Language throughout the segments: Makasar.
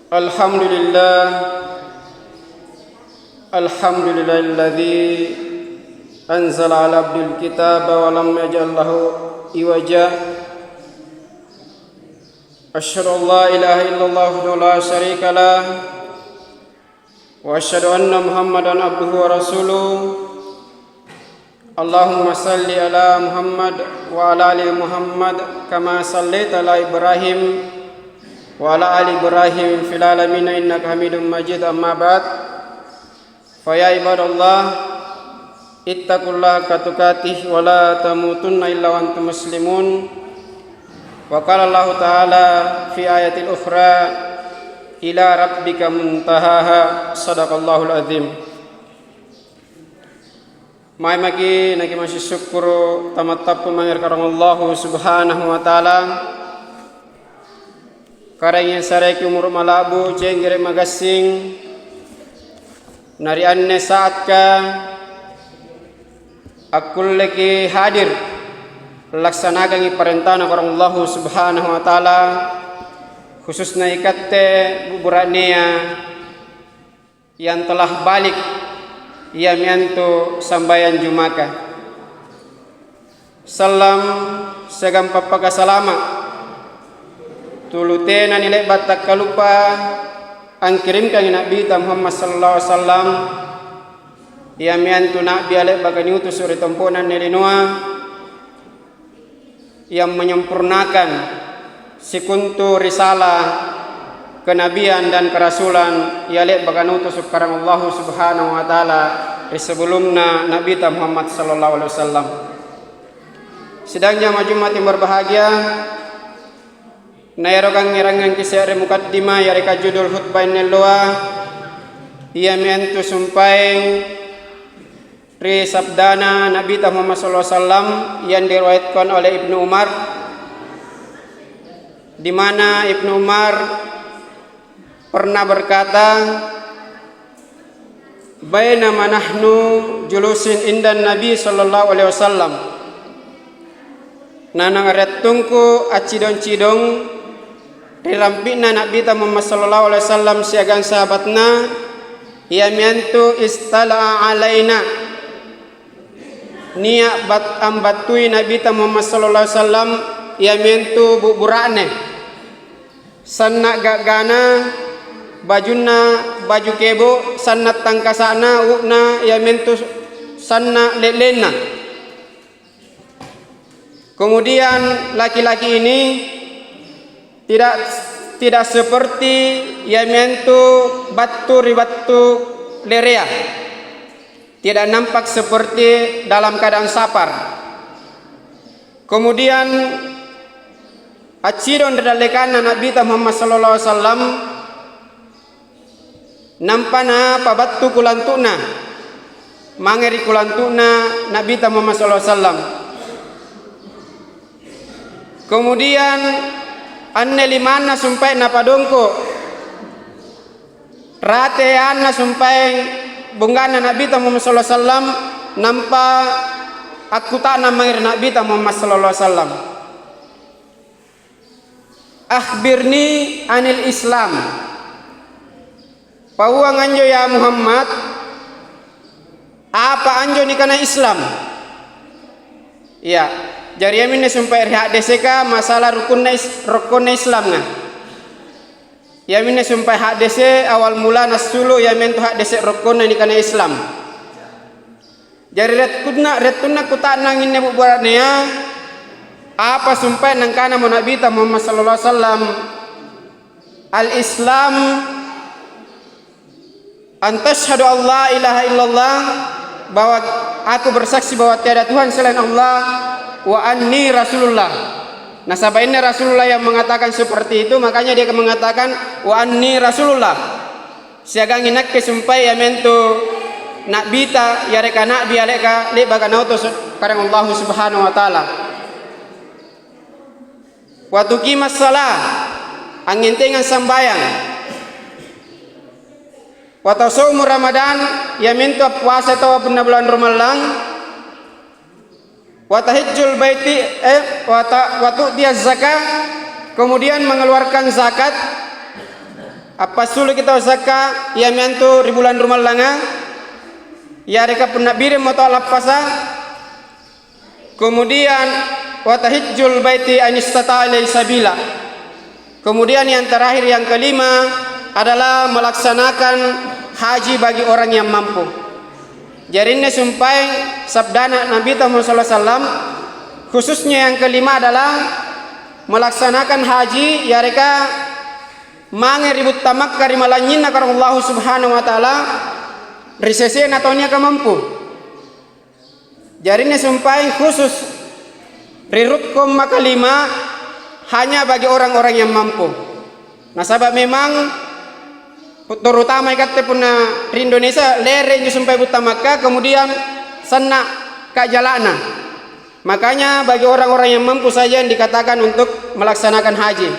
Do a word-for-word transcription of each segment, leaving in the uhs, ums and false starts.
Alhamdulillah. Alhamdulillahilladzi anzala ala abdil kitaba wa lam yaj'al lahu iwaja. Asyhadu an la ilaha illallah wahdahu la syarika lah. Wa asyhadu anna Muhammadan abduhu wa rasuluh. Allahumma salli ala Muhammad wa ala ali Muhammad kama sallaita ala Ibrahim wa ala ali Ibrahim fil alamin innaka Hamidum Majid, amma ba'd. Fa ya ibadallah, ittaqullaha haqqa tuqatih wa la tamutunna illa wa antum muslimun. Wa qala Allahu ta'ala fi ayatil ukhra, "Ila rabbika muntahaha." Sadaqallahul azim. Mae maki' nakimassing sukkuru' tamattappu mange ri karaeng Allahu Subhanahu wa Ta'ala. Karaeng yang sareki umuru' mala'bu, cenggere' magassing, na ri anne saatka akkulleki hadir laksanakangi parentana karaeng Allahu Subhanahu wa Ta'ala, khususna ikatte bu-, bura'nea yang telah balik, iami antu sambayang Jumaka. Sallam siagang pappakasalama' tulu tena nile'ba' takkaluppa angkirimkangi Na'bita Muhammad sallallahu alaihi wasallam, iami antu Na'bia le'baka niutusu' ri tompo'na anne linoa, yang menyempurnakan sikontu risalah kenabian dan kerasulan ia le'baka nautusu' karaeng Allahu Subhanahu wa Ta'ala ri sebelumna Na'bita Muhammad sallallahu alaihi wasallam. Sidang jamaah Jumat yang berbahagia, naero kangngerankangki se're mukaddimah yareka judul khutbah anne alloa, iami antu sumpaeng ri sabdana Nabita Muhammad sallallahu alaihi wasallam yang diriwayatkan oleh Ibnu Umar, di mana Ibnu Umar pernah berkata, "Bainama nahnu julusin indan Nabi sallallahu alaihi wasallam." Nanang ri attungku accidong-cidong ri rampi'na Nabita Muhammad sallallahu alaihi wasallam siagang sahabatna, iami antu istala'a alaina, nia' bat-, ambattui Nabita Muhammad sallallahu alaihi wasallam, iami antu bu-, bura'ne, sanna' ga'gana, bajunna baju kebo', sanna' tangkasa'na, u'na, iami antu sanna' le'lenna. Kemudian laki-laki ini tidak, tidak seperti iami antu battu ri wattu lerea, tidak nampak seperti dalam keadaan sapar. Kemudian accidong ri dallekanna Nabita Muhammad sallallahu alaihi wasallam, nampa napabattu kulantu'na mange ri kulantu'na Nabita Muhammad sallallahu alaihi wasallam. Kemudian anne limanna sumpae napadongko', rateanna sumpae bongganna Nabita Muhammad sallallahu alaihi wasallam, nampa akkuta'nang mange ri Nabita Muhammad sallallahu alaihi wasallam. "Akhbirni anil Islam." Pauang anjo, ya Muhammad, apa anjo nikana Islam? Iya, jari iaminne sumpae ri haddeseka masalah rukunna is-, rokkonna Islamnga. Iaminne sumpae haddese awal mula nassulu' iamintu haddese rokkonna nikana Islam. Jari rettunna, rettunna kuta'nang inne bubura'nea, apa sumpae nangkanamo Nabita Muhammad sallallahu alaihi wasallam, "Al-Islam an tashhadu an la ilaha illallah, bahwa aku bersaksi bahwa tiada Tuhan selain Allah, wa anni Rasulullah." Nasaba' inne Rasulullah yang mengatakan seperti itu, makanya dia mengatakan, "Wa anni Rasulullah." Siagang inakke sumpae iamintu Na'bita, yareka Na'bi aleka le'baka nautusu' Karaeng Allahu Subhanahu wa Ta'ala. "Wa tuqimas shalah," angngintengang sambayang. "Wa tasumu Ramadan," iamintu appuasai taua punna bulang Ramallang. "Wa tahijjul baiti," eh, wa ta-, "wa tu'tiyaz zakah," kemudian mengeluarkan zakat. Appassuluki tau zakka, iami antu ri bulang rumallanga, yareka punna birimmo tau lappasa, kemudian, "Wa tahijjul baiti in istata'a ilaihi sabila." Kemudian yang terakhir, yang kelima, adalah melaksanakan haji bagi orang yang mampu. Jari anne sumpaeng sabdana Nabita Muhammad sallallahu alaihi wasallam, khususnya yang kelima adalah melaksanakan haji, yareka mange ri butta Makkah ri malanynyinna Karaeng Allahu Subhanahu wa Ta'ala, ri sesena tau niaka mampu. Jari anne sumpaeng khusus ri rukkung makalima, hanya bagi orang-orang yang mampu. Nasaba' memang, terutama ikatte punna ri Indonesia, lere injo sumpaeng butta Makkah, kemudian sanna' ka'jala'na. Makanya bagi orang-orang yang mampu saja yang dikatakan untuk melaksanakan haji.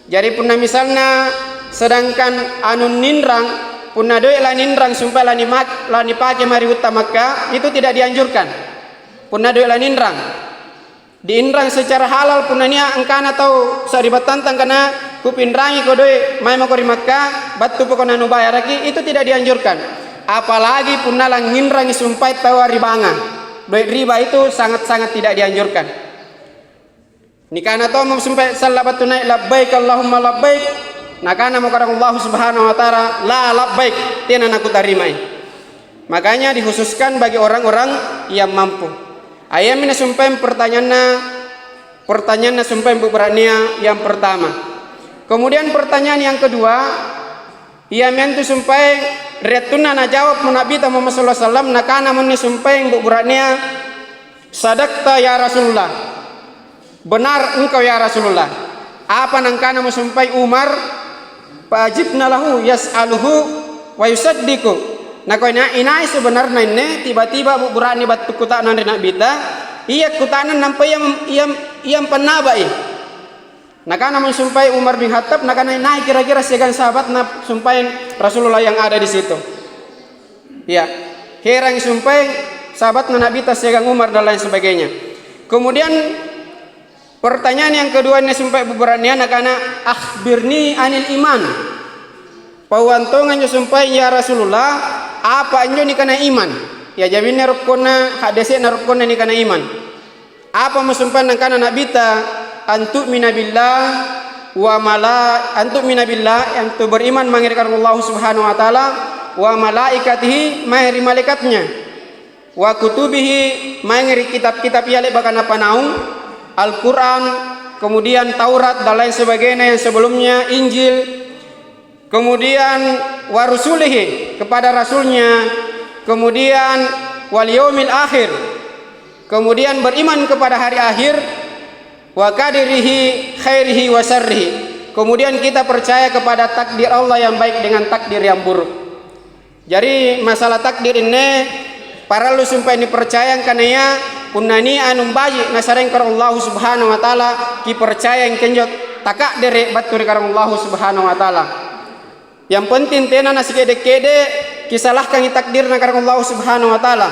Jari punna misalna sedangkan anu ninrang, punna doe' laninrang sumpaeng lanimak-, lanipake mae ri butta Makkah, itu tidak dianjurkan. Punna doe' laninrang, diinrang secara halal, punna nia' angkana tau sari'battanta angkana, "Kupinrangiko doe', mae mako ri Makkah, battupako nanubayaraki," itu tidak dianjurkan. Apalagi punna langnginrangi sumpaeng taua ri banga. Doe' riba itu sangat-sangat tidak dianjurkan. Nikana tommo sumpaeng salla' battu nai', "Labbaik Allahumma labbaik." Nakanamo Karaeng Allahu Subhanahu wa Ta'ala, "La labbaik, tena nakutarimai." Makanya dikhususkan bagi orang-orang yang mampu. Ayami nasumpaeng pertanyaanna, pertanyaanna sumpaeng bu-, bura'nea yang pertama. Kemudian pertanyaan yang kedua, iami antu sumpaeng ri wattunna najawabmo Nabita Muhammad sallallahu alaihi wasallam, nakanamo anne sumpaeng bu-, bura'nea, "Sadaqta ya Rasulullah." "Benar engkau ya Rasulullah." Apa nangkanamo sumpaeng Umar? "Fa ajibna lahu yas'aluhu wa yusaddiqu." Nakua, "Ina-, inai sebenarna inne tiba-tiba bu-, bura'ne battu kuta'nang ri Nabita, ia kuta'nang nampa ia mem-, ia, ia ampannabai." Nakanamo sumpaeng Umar bin Khattab, nakana, "Inai kira-kira siagang sahabatna sumpaeng Rasulullah yang ada di situ?" Ya, herangi sumpaeng sahabatna Nabita siagang Umar dan lain sebagainya. Kemudian pertanyaan yang kedua anne sumpaeng bu-, bura'nea, nakana, "Akhbirni anil iman." Pauang tonga anjo sumpaeng, "Ya Rasulullah, apa anjo nikana iman?" Ya, jaminna rukkonna, haddese'na rukkonna nikana iman. Apamo sumpaeng nangkana Nabita, "Antu'mina billah wa mala-, antu'mina billah," antu beriman mange ri Karaeng Allahu Subhanahu wa Ta'ala, "wa malaikatihi," mae ri malaekatnya, "wa kutubihi," mange ri kitab-kitab ia le'baka napanaung, Al-Quran, kemudian Taurat dan lain sebagainya yang sebelumnya, Injil, kemudian wa rusulihi, kepada rasulnya, kemudian wal yaumil akhir, kemudian beriman kepada hari akhir, wa qadarihi khairihi wa syarrihi, kemudian kita percaya kepada takdir Allah yang baik dengan takdir yang buruk. Jari, masalah takdir inne parallu sumpaeng nipercayang kanaya punna nia' anu baji' nasareng Karaeng Allahu Subhanahu wa Ta'ala, kipercayang kenjo taka'dere' battu ri Karaeng Allahu Subhanahu wa Ta'ala. Yang penting tena nasikede'-kede' kisalahkangi takdirna Karaeng Allahu Subhanahu wa Ta'ala.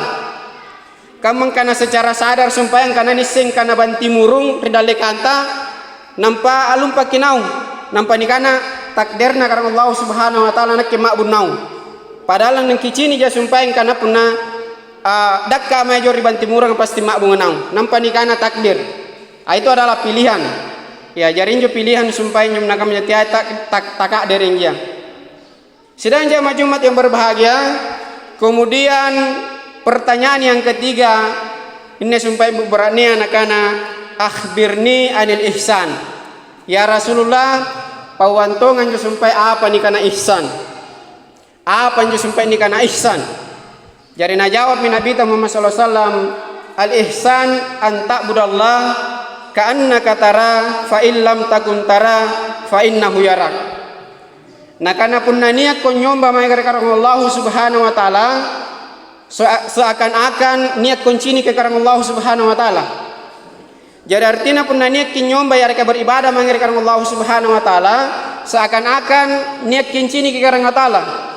Kammangkana secara sadar sumpaeng kana nisseng kana banti murung ri dallekanta, nampa alumpaki naung, nampa nikana, "Takdirna Karaeng Allahu Subhanahu wa Ta'ala nakke ma'bu naung." Padahal nangkicinija sumpaeng kana punna, a, dakka mae jo ri banti murung pasti ma'bunga naung. Nampa nikana takdir. A, itu adalah pilihan. Ya, jari injo pilihan sumpaeng injo nakamma teai tak-, tak-, taka'dere' injia. Sidang jamaah Jumat yang berbahagia, kemudian pertanyaan yang ketiga, inne sumpaeng bu-, bura'nea nakana, "Akhbirni anil ihsan." Ya Rasulullah, pauang tonga anjo sumpaeng apa nikana ihsan? Apa anjo sumpaeng nikana ihsan? Jari najawabmi Nabita Muhammad sallallahu alaihi wasallam, "Al-ihsan an ta'budallah ka'annaka tara, fa in lam takun tara, fa innahu yarak." Nakana, "Punna niakko nyomba mae ri Karaeng Allahu Subhanahu wa Ta'ala, se-, seakan-akan niakko nciniki Karaeng Allahu Subhanahu wa Ta'ala." Jari artina punna niakki nyomba yareka beribadah mange ri Karaeng Allahu Subhanahu wa Ta'ala, seakan-akan niakki nciniki Karaeng Ta'ala.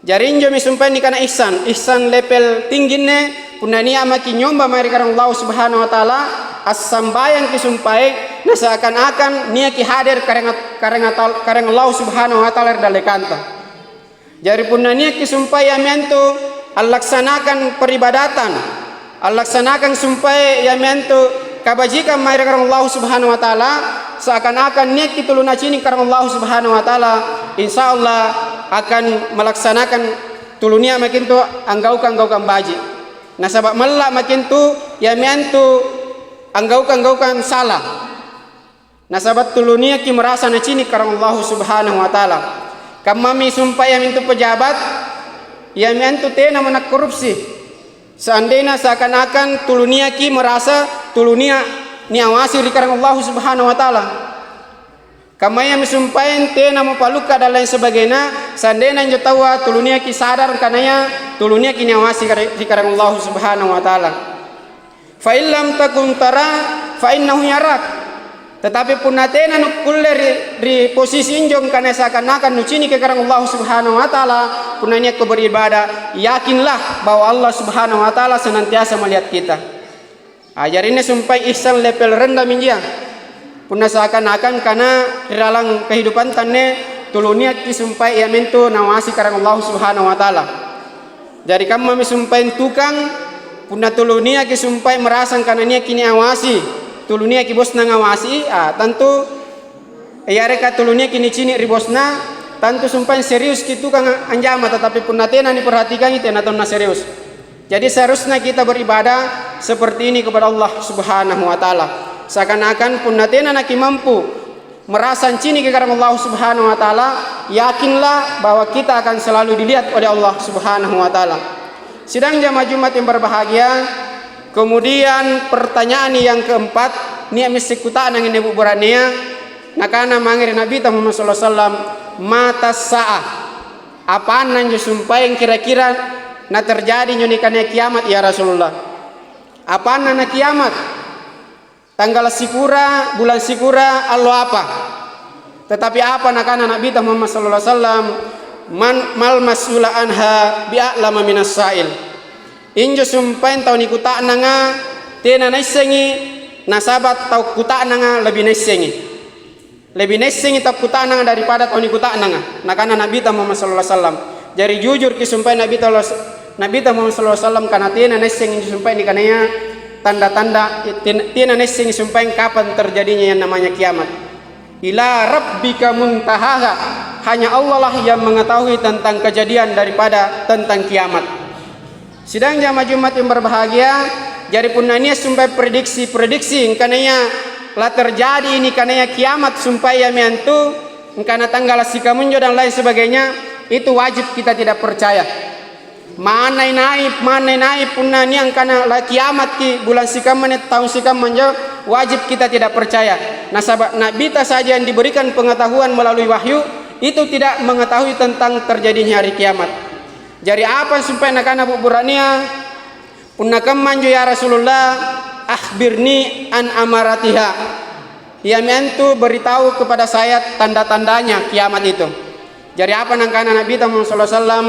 Jari injomi sumpaeng nikana ihsan. Ihsan level tingginne, punna nia' maki nyomba mae ri Karaeng Allahu Subhanahu wa Ta'ala, assambayangki sumpaeng, seakan-akan niaki hadir Karaeng, Karaeng Atal-, Karaeng Allahu Subhanahu wa Ta'ala ri dallekanta. Jari punna niaki sumpai iami antu allaksanakang peribadatan, allaksanakang sumpai iami antu kabajikang mae ri Karaeng Allahu Subhanahu wa Ta'ala, seakan-akan niaki tulu nacini' Karaeng Allahu Subhanahu wa Ta'ala, insya Allah akan melaksanakan tulu nia' maki antu anggaukang-gaukang baji'. Nasaba' malla' maki antu iami antu anggaukang-gaukang sala. Nasaba' tulu niaki merasa nacini' Karaeng Allahu Subhanahu wa Ta'ala. Kammami sumpai iamintu pejabat, iami antu tenamo nakkorupsi. Seandainya seakan-akan tulu niaki merasa tulu nia' niawasi ri Karaeng Allahu Subhanahu wa Ta'ala. Kammayami sumpaeng tenamo palukka dan lain sebagainya, seandainya injo taua tulu niaki sadar angkanaya tulu niaki niawasi ri Karaeng Allahu Subhanahu wa Ta'ala. "Fa illam takun tara, fa innahu yarak." Tetapi punna tena nukkulle ri, ri posisi injo angkana seakan-akan nuciniki Karaeng Allahu Subhanahu wa Ta'ala, punna niakko beribadah, yakinlah bahwa Allah Subhanahu wa Ta'ala senantiasa melihat kita. Ah, jari anne sumpai ihsan level rendah minjia. Punna seakan-akan kana ri lalang kehidupanta anne, tulu niakki sumpai iamintu nawasi Karaeng Allahu Subhanahu wa Ta'ala. Jari kammami sumpaeng tukang, punna tulu niaki sumpai merasa angkana niaki niawasi, tulu niaki bosna ngawasi, ah, tantu yareka tulu niaki nicini' ri bosna, tantu sumpaeng seriuski tukang anjama, tetapi punna tena niperhatikangi, tena tonna serius. Jadi seharusnya kita beribadah seperti ini kepada Allah Subhanahu wa Ta'ala. Seakan-akan punna tena nakimampu merasa anciniki Karaeng Allahu Subhanahu wa Ta'ala, yakinlah bahwa kita akan selalu dilihat oleh Allah Subhanahu wa Ta'ala. Sidang jamaah Jumat yang berbahagia, kemudian pertanyaan yang keempat, nia'mi sikuta'nang anne bu bura'nea, nakana mange ri Nabita Muhammad sallallahu alaihi wasallam, "Mata sa'ah?" Apanna anjo sumpaeng kira-kira naterjadi anjo nikanaya kiamat, ya Rasulullah? Apanna na kiamat? Tanggala sikura, bulang sikura, allo apa? Tetapi apa nakana Nabita Muhammad sallallahu alaihi wasallam, "Man, mal mas'ula anha bi'a'lama minas sa'il." Injo sumpaeng tau nikuta'nanga tena naissengi, nasaba' tau kuta'nanga lebi naissengi. Lebi naissengi tau kuta'nanga daripada tau nikuta'nanga, nakana Nabita Muhammad sallallahu alaihi wasallam. Jari jujurki sumpaeng Nabita, Nabita Muhammad sallallahu alaihi wasallam, kana tena naissengi sumpaeng nikanaya tanda-tanda, ten-, tena naissengi sumpaeng kapang terjadinya yang namanya kiamat. "Ila rabbika muntahaha," hanya Allah lah yang mengetahui tentang kejadian daripada tentang kiamat. Sidang jamaah Jumat yang berbahagia, jari punna nia' sumpaeng prediksi-prediksi angkanaya la terjadi nikanaya kiamat sumpaeng iami antu, angkana tanggala' sikamunjo dan lain sebagainya, itu wajib kita tidak percaya. Manna inai, manna inai punna nia' angkana la kiamatki bulang sikamma anne, taung sikamma anjo, wajib kita tidak percaya. Nasaba' nabita saja yang diberikan pengetahuan melalui wahyu, itu tidak mengetahui tentang terjadinya hari kiamat. Jari apa sumpaeng nakana bu bura'nea, "Punna kamma anjo ya Rasulullah, akhbirni an amaratiha." Iami antu beritau kepada saya tanda-tandanya kiamat itu. Jari apa nangkana Nabita Muhammad sallallahu alaihi wasallam,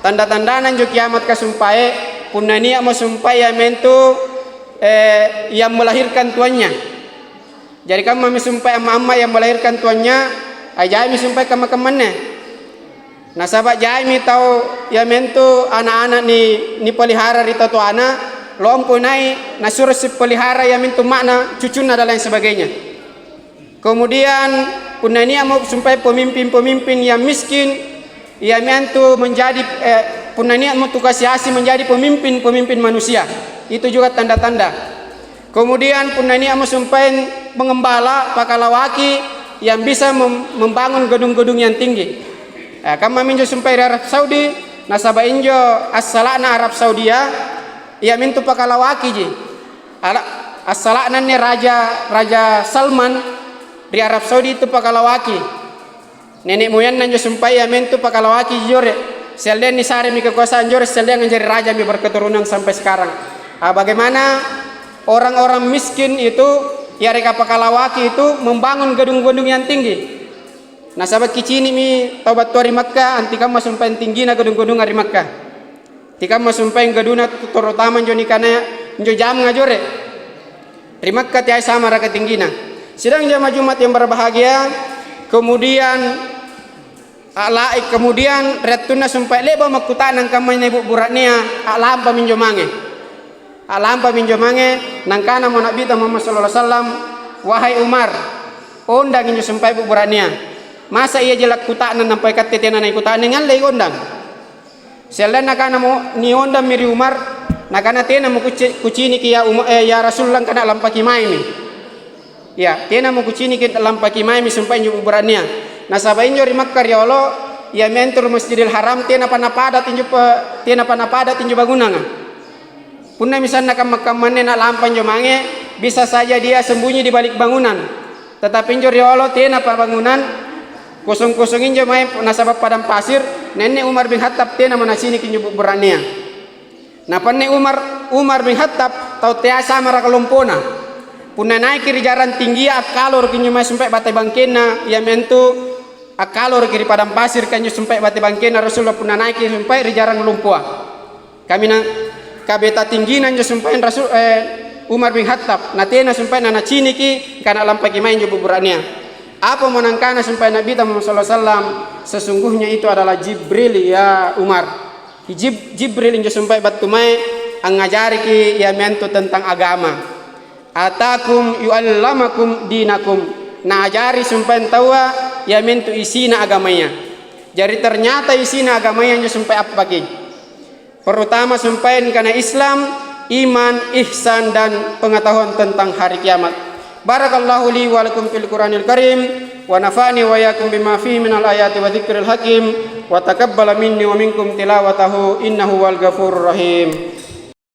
tanda-tandana anjo kiamat kasumpae, punna nia'mo sumpae iami antu, eh, yang melahirkan tuannya. Jari kammami sumpae amma-amma yang melahirkan tuannya, ah, jaimi sumpae kamma-kammanne. Nasaba' jaimi tau iami antu ana'-ana' ni-, nipelihara ri totoana, lompo nai' nasuro sipelihara iamintu ma'na cucunna dan lain sebagainya. Kemudian punna nia'mo sumpae pemimpin-pemimpin yang miskin, iami antu menjadi, eh, punna nia'mo tu kasi-asi menjadi pemimpin-pemimpin manusia, itu juga tanda-tanda. Kemudian punna nia'mo sumpaeng pengembala, pakalawaki yang bisa mem-, membangun gedung-gedung yang tinggi. Eh, kammaminjo sumpaeng ri Arab Saudi, nasaba' injo assala'na Arab Saudia, iamintu pakalawakiji. Ala-, assala'na anne Raja, Raja Salman ri Arab Saudi itu pakalawaki. Nene' moyanna anjo sumpae iami antu pakalawaki jore', sialleang nisaremi kekuasaan jore', sialleang anjari rajami berketurunan sampai sekarang. Ah, bagaimana orang-orang miskin itu, yareka pakalawaki itu membangun gedung-gedung yang tinggi? Nasaba' kicini'mi tau battua ri Makkah, antikamma sumpaeng tinggina gedung-gedunga ri Makkah. Tikamma sumpaeng gedunna tu-, terutama injo nikanaya injo jamnga jore'. Ri Makkah teai samaraka tinggina. Sidang jamaah Jumat yang berbahagia, kemudian a'lai-, kemudian ri wattunna sumpae le'ba' makkuta'nang kammana ibu' bura'nea, a'lampami injo mange. A'lampami injo mange, nangkanamo Nabita Muhammad sallallahu alaihi wasallam, "Wahai Umar, ondang injo sumpae ibu' bura'nea. Masa iaji lakkuta'nang nampa ikatte tena naikuta'nang, ngallei ondang?" Siallanna nakanamo niondammi ri Umar, nakana, "Tenamo kuci-, kuciniki ya Uma-, eh, ya Rasulullah, angkana lampaki maemi." Ya, tenamo kuciniki lampaki maemi sumpae injo ibu' bura'nea. Nasaba' injo ri Makkah riolo, iami antu ri Masjidil Haram, tenapa napada' tinjo pe-, tenapa napada' tinjo bangunanga. Punna misanna kamma-kamma anne na'lampa injo mange, bisa saja dia sembunyi di balik bangunan. Tetapi injo riolo tenapa bangunan, kosong-kosong injo mae nasaba' padang pasir, nainne Umar bin Khattab tenamo naciniki injo ibu' bura'nea. Napanne Umar, Umar bin Khattab tau tea samaraka lompona. Punna naiki ri jarang tinggia, akkaloroki injo mae sumpae bate bangkenna, iami antu akkaloroki ri padang pasir, kanjo sumpae bate bangkenna Rasulullah punna naiki sumpae ri jarang lompoa. Kaminang kabeta tinggina injo sumpaeng Rasul, eh, Umar bin Khattab, natena sumpaeng nanaciniki, kana lampaki mae injo ibu' bura'nea. Apamo nangkana sumpaeng Nabita Muhammad sallallahu alaihi wasallam, "Sesungguhnya itu adalah Jibril, ya Umar." Jib-, Jibril injo sumpaeng battu mae angngajariki iami antu tentang agama. "Atakum yu'allamakum dinakum." Naajari sumpaeng taua iami antu isina agamaya. Jari ternyata isina agamaya injo sumpaeng appaki. Pertama, sumpaeng kana Islam, iman, ihsan, dan pengetahuan tentang hari kiamat. Barakallahu li wa lakum fil Qur'anil Karim, wa nafa'ni wa iyyakum bima fihi minal ayati wa dzikril hakim, wa taqabbala minni wa minkum tilawatahu, innahu huwal ghafurur rahim.